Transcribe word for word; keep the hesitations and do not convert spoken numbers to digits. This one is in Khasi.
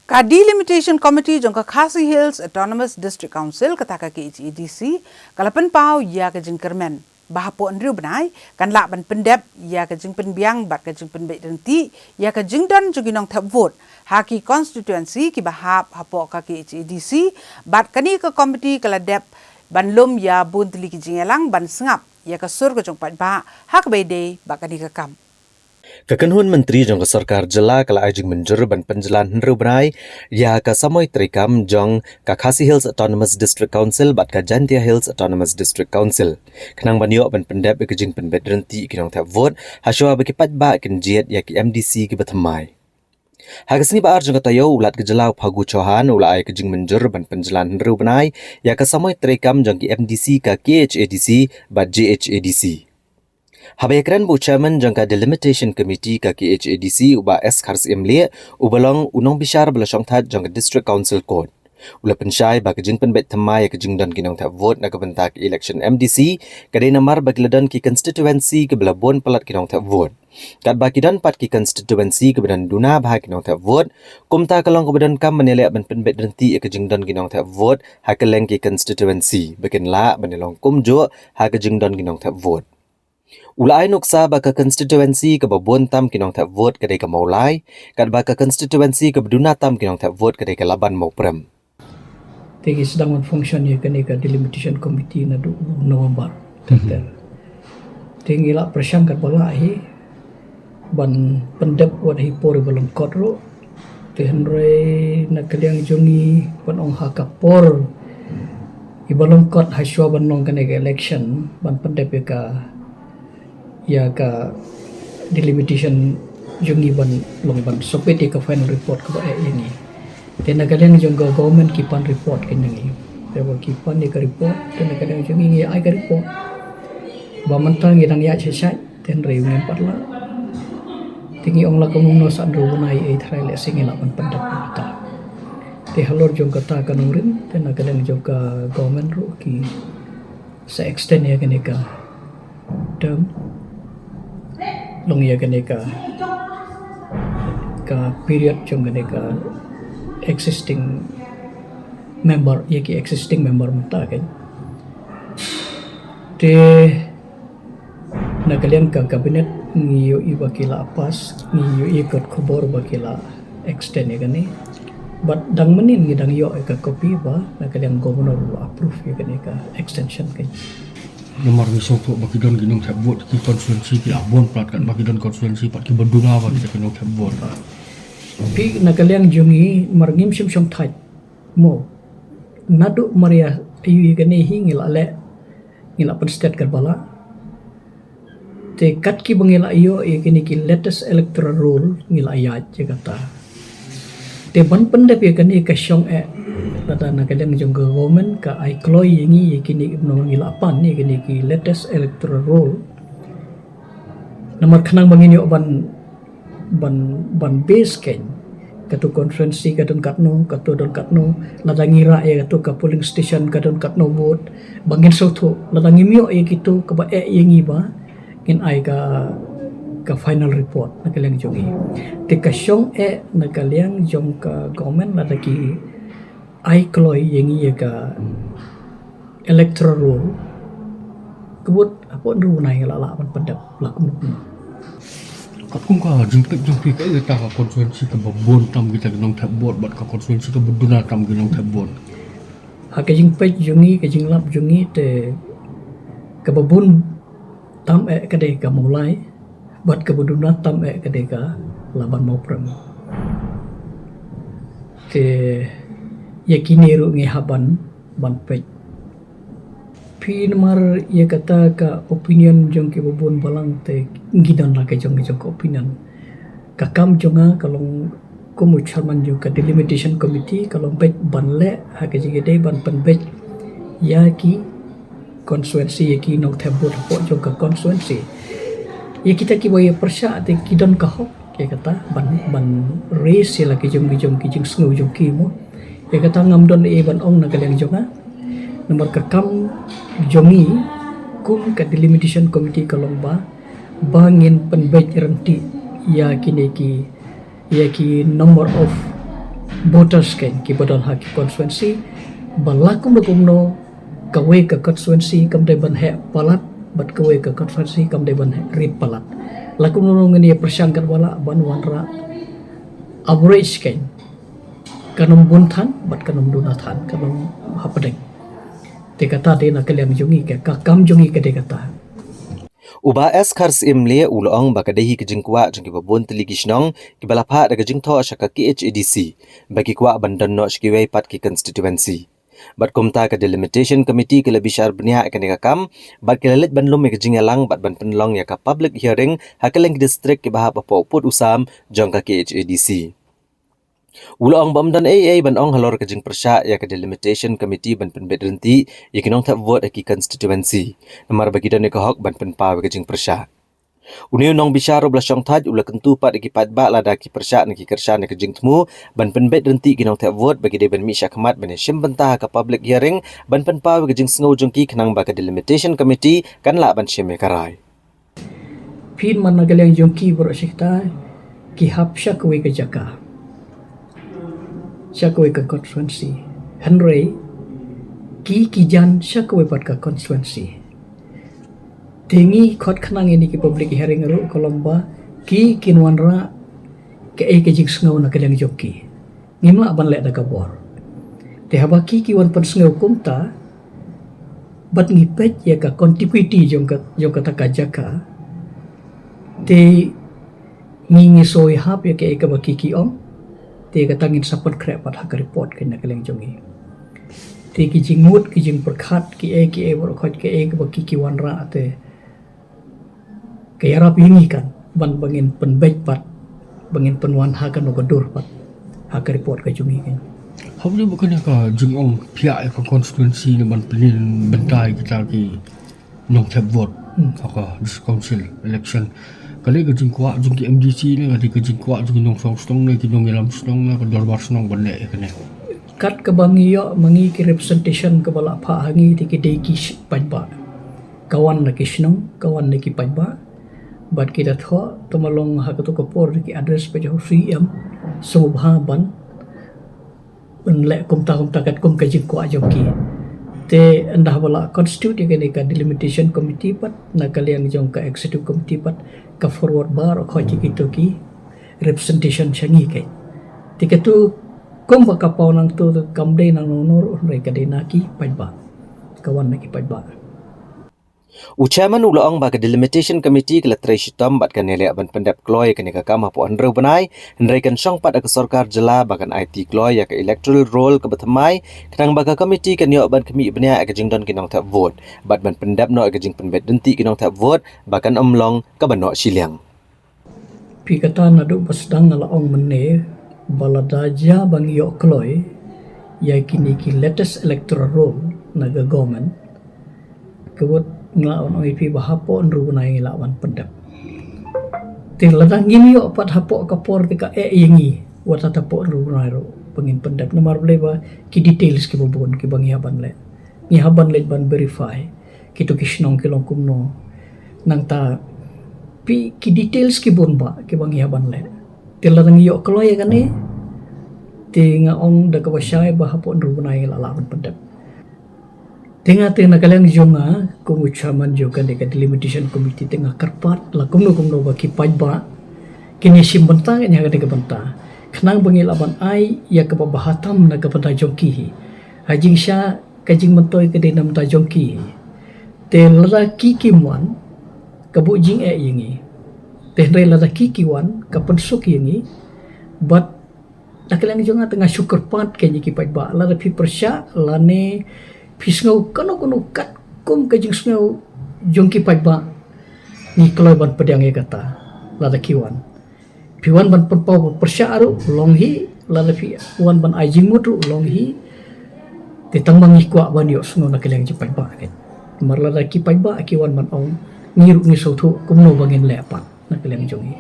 Ka Delimitation Committee jong ka Khasi Hills Autonomous District Council, kata ka K H A D C, ka la pynpaw ïa ka jingkyrmen ba hapoh hynriew bnai kan lah ban pyndep ïa ka jingpynbiang bad ka jingpynbeit ryntih ïa ka jingdon jong ki nongthep vote ha ki constituency kiba hap hapoh ka K H A D C, bad kane ka committee ka la dep ban lum ïa bun tylli ki jingïalang ban sngap ïa ka sur ka jong paidbah ha kaba ïadei bad kane ka kam. Ka kynhun myntri jong ka sorkar jylla ka la ai jingmynjur ban pynjlan hynriew bnai ïa ka samoi treikam jong ka Khasi Hills Autonomous District Council bad ka Jaintia Hills Autonomous District Council, khnang ban ïoh ban pyndep ïa ka jingpynbeit ryntih ki nongthep vote hashwa ba ki paidbah kin jied ïa ki M D C kiba thymmai. Ha ka sngi ba ar jong ka taïew, u Lat ka jylla u Phagu Chauhan u la ai ka jingmynjur ban pynjlan hynriew bnai ïa ka samoi treikam jong ki M D C ka K H A D C bad J H A D C. Haba ïakren bad u chairman jong ka Delimitation Committee ka K H A D C, u Bah S Kharsyiem Lieh, uba long u nongbishar ba la shongthait jong ka District Council Court, u la pynshai ba ka jingpynbeit thymmai ïa ka jingdon ki nongthep vote na ka bynta ka election M D C ka dei namar ba ki la don ki constituency kiba la bun palat ki nongthep vote. Katba ki don pat ki constituency kiba don duna bha ki nongthep vote, kumta ka long kaba donkam ban ïaleh ban pynbeit ryntih ïa ka jingdon ki nongthep vote ha kylleng ki constituency ba kin lah ban ïalong kumjuh ha ka jingdon ki nongthep vote. U la ai nuksa ba ka constituency kaba bun tam ki nongthep vote ka dei ka Mawlai, katba ka constituency kaba duna tam ki nongthep vote ka dei ka Laban Mawprem. Te ngi sdang ban function ïa kane ka Delimitation Committee naduh November. Ter ter. Te ngi la pyrshang katba lah hi ban pyndep wat hi por iba lyngkot ruh. Te hynrei na ka liang jong ngi, ban ong ha ka por iba lyngkot hashwa ban long kane ka election, ban pyndep ïa ka, ïa ka delimitation jong ngi ban long ban submit ïa ka final report kaba eh ïa ngi. Te na ka liang jong ka government ki pan report kein na ngi. Te ba ki pan ïa ka report, te na ka liang jong ngi ngi ai ka report. Ba mynta ngi dang ïaid shai shai, te hynrei ngim pat lah. Te ngi ong la kumno sa hynriew bnai, eh, tharai lehse ngi lah ban pyndep mynta. Te halor jong kata ka nongrim, te na ka liang jong ka government ruh ki sa extend ïa kane ka term, long ïa kane ka, ka period jong kane ka existing member, ïa ki existing member mynta kein. Te na ka liang ka cabinet ngi ïohi ba ki la pass, ngi ïohi ka khubor ba ki la extend ïa kane. Bad dang mynnin ngi dang ïoh ïa ka copy ba na ka liang governor ba approve ïa kane ka extension kein. Namar ngi sngewthuh ba ki don ki nongthep vote ki constituency ki la bun palat, katba ki don constituency pat kiba duna bha kita ki nongthep vote. Phi, na ka liang jong ngi, namar ngim shym shongthait mo. Naduh mar ïa ïohi ïa kane hi ngi la leh, ngi la pynstet katba lah. Te kat kiba ngi la ïoh ïa kine ki latest electoral roll ngi la ïaid ïa kata. Te ban pyndep ïa kane ka shong eh, lada na ka liang jong ka government ka ai kloi ïa ngi ïa kine, ngi la pan ïa kine ki latest electoral roll. Namar khnang ba ngin ïoh ban, ban, ban base kein. Kato constituency ka don katno, kato don katno, lada ngi rah ïa kato ka polling station ka don katno vote, ba ngin sngewthuh, lada ngim ïoh ïa kito kaba eh ïa ngi ba ngin ai ka, ka final report na ka liang jong ngi. Te ka shong eh na ka liang jong ka government lada ki ai kloi ïa ngi ïa ka electoral roll, ka vote hapoh hynriew bnai ngi la lah ban pyndep la kumno kumno. Katkum ka jingpeit jong phi, kaei kata ka constituency kaba bun tam kita ki nongthep vote bad ka constituency kaba duna tam ki nongthep vote? Ha ka jingpeit jong ngi, ka jinglap jong ngi te kaba bun tam eh ka dei ka Mawlai, bad kaba duna tam eh ka dei ka Laban Mawprem. Te ïa kine ruh ngi hap ban, ban peit. Phi, namar ïa kata ka opinion jong kiba bun balang te ngi don la ka jong ngi jong ka opinion. Ka kam jong nga ka long kum u chairman jong ka delimitation committee, ka long beit ban leh ha ka jingïadei ban pynbeit ïa ki constituency, ïa ki nongthep vote hapoh jong ka constituency. Ïa kita kiba ïa pyrshah te ki don ka hok ïa kata ban, ban raise ïa la ki jong ki jong ki jingsngew jong ki mo. Ïa kata ngam don ei ban ong na ka liang jong nga. Namar ka kam jong ngi kum ka delimitation committee ka long ba, ba ngin pynbeit ryntih ïa kine ki, ïa ki number of voters kein kiba don ha ki constituency, ba la kumno kumno kawei ka constituency kam dei ban heh palat bad kawei ka constituency kam dei ban heh rit palat. La kumno ngin ïa pyrshang katba lah ban wanrah average kein, kan ym bun than bad kan ym duna than, kan ym hapdeng. Te kata dei na ka liang jong ngi, ka, ka kam jong ngi ka dei kata. U Bah S Kharsyiem Lieh u la ong ba ka dei hi ka jingkwah jong kiba bun tylli ki shnong kiba la phah da ka jingthoh sha ka K H A D C ba ki kwah ban don noh sha kiwei pat ki constituency. Bad kumta ka Delimitation Committee ka la bishar bniah ïa kane ka kam bad ka la leit ban lum ïa ka jingïalang bad ban pynlong ïa ka public hearing ha kylleng ki district kiba hap hapoh pud u sam jong ka K H A D C. U la ong ba ym don ei ei ban ong halor ka jingpyrshah ïa ka Delimitation Committee ban pynbeit ryntih ïa ki nongthep vote ha ki constituency, namar ba ki don ïa ka hok ban pynpaw ïa ka jingpyrshah. Une u nongbishar uba la shongthait u la kyntu pat ïa ki paidbah lada ki pyrshah ne ki kyrshan ïa ka jingthmu ban pynbeit ryntih ki nongthep vote ba ki dei ban mih shakhmat ban ïashim bynta ha ka public hearing ban pynpaw ïa ka jingsngew jong ki khnang ba ka Delimitation Committee kan lah ban shim ïa ka rai. Phi man na ka liang jong ki baroh shi katta ki hap sha kawei ka jaka, sha kawei ka constituency. Hynrei ki, ki jan sha kawei pat ka constituency. Te ngi khot khnang ïa kine ki public hearing ruh ka long ba ki kin wanrah kaei ka jingsngew na ka liang jong ki. Ngim lah ban leh da ka bor. Te haba ki, ki wan pynsngew kumta bad ngi peit ïa ka contiguity jong ka, jong kata ka jaka, te ngi, ngi soi hap ïa kaei kaba ki, ki ong. Te kata ngin sa pynkhreh pat ha ka report kein na ka liang jong ngi. Te ki jingmut, ki jingpyrkhat, kiei kiei baroh khoit, kaei kaba ki, ki wanrah, te ka ïarap ïa ngi kan ban ba ngin pynbeit pat, ba ngin pynwan ha kano ka dur pat ha ka report ka jong ngi kein. Haba ïa ba kane ka jingong phiah ïa ka constituency ne ban pynbeit bynta ïa kita ki nongthep vote Hmm. ha ka district council election, ka dei ka jingkwah jong ki M D C ne ka dei ka jingkwah jong ki nongshong shnong ne ki nongïalam shnong ne ka dorbar shnong ban leh ïa kane? Kat kaba ngi ïoh ma ngi ki representation kaba la phah ha ngi, te ki dei ki sh-, paidbah. Ka wan na ki shnong, ka wan na ki paidbah. Bad ki da thoh, te ma long ha kato ka por ki address peit ha u C E M, sngewbha ban ban leh kumta kumta katkum ka jingkwah jong ki. Te ynda ba la constitute ïa kane ka delimitation committee pat, na ka liang jong ka executive committee pat, ka forward baroh khoit ïa kito ki representation sha ngi kein. Te kato kumba ka paw nangto, kam dei na uno uno ruh, hynrei ka dei na ki paidbah. Ka wan na ki paidbah. U chairman u la ong ba ka delimitation committee ka la trei shitom bad kan ïaleh ban pyndep kloi ïa kane ka kam hapoh hynriew bnai, hynrei kan shong pat ha ka sorkar jylla ba kan aiti kloi ïa ka electoral roll kaba thymmai, khnang ba ka committee kan ïoh ban khmih bniah ïa ka jingdon ki nongthep vote bad ban pyndep noh ïa ka jingpynbeit ryntih ki nongthep vote ba kan ym long kaba noh shiliang. Phi, kata naduh ba sdang nga la ong mynne ba lada jia ba ngi ïoh kloi ïa kine ki latest electoral roll na ka government, ka mut nga la ong ïa phi ba hapoh hynriew bnai ngi lah ban pyndep. Te lada ngim ïoh pat hapoh ka por, te ka eh ïa ngi wat hapoh hynriew bnai ruh ba ngin pyndep, namar balei? Ba ki details kiba bun kiba ngi hap ban leh, ngi hap ban leit ban verify kito ki shnong ki long kumno. Nangta phi, ki details ki bun bha kiba ngi hap ban leh. Te lada ngi ïoh kloi ïa kane, te nga ong da kaba shai ba hapoh hynriew bnai ngi lah lah ban pyndep. Te nga, te na ka liang jong nga kum u chairman jong kane ka delimitation committee, te nga kyrpad la kumno kumno ba ki paidbah kin ïashim bynta ïa kane ka bynta, khnang ba ngi lah ban ai ïa kaba bha tam na ka bynta jong ki hi. Ha jingshisha ka jingmyntoi ka dei na ka bynta jong ki hi. Te lada ki kim wan, ka buh jingeh ïa ngi. Te hynrei lada ki ki wan, ka pynsuk ïa ngi. Bad na ka liang jong nga, te nga shu kyrpad kein ïa ki paidbah, lada phi pyrshah lane phi sngew kano kano katkum ka jingsngew jong ki paidbah, ngi kloi ban pdiang ïa kata lada ki wan. Phi wan ban pynpaw ba pyrshah ruh long hi, lada phi wan ban ai jingmut ruh long hi. Te tang ba ngi kwah ban ïohsngew na ka liang jong ki paidbah kein. Namar lada ki paidbah ki wan ban ong, ngi ruh ngi sngewthuh kumno ba ngin leh pat na ka liang jong ngi.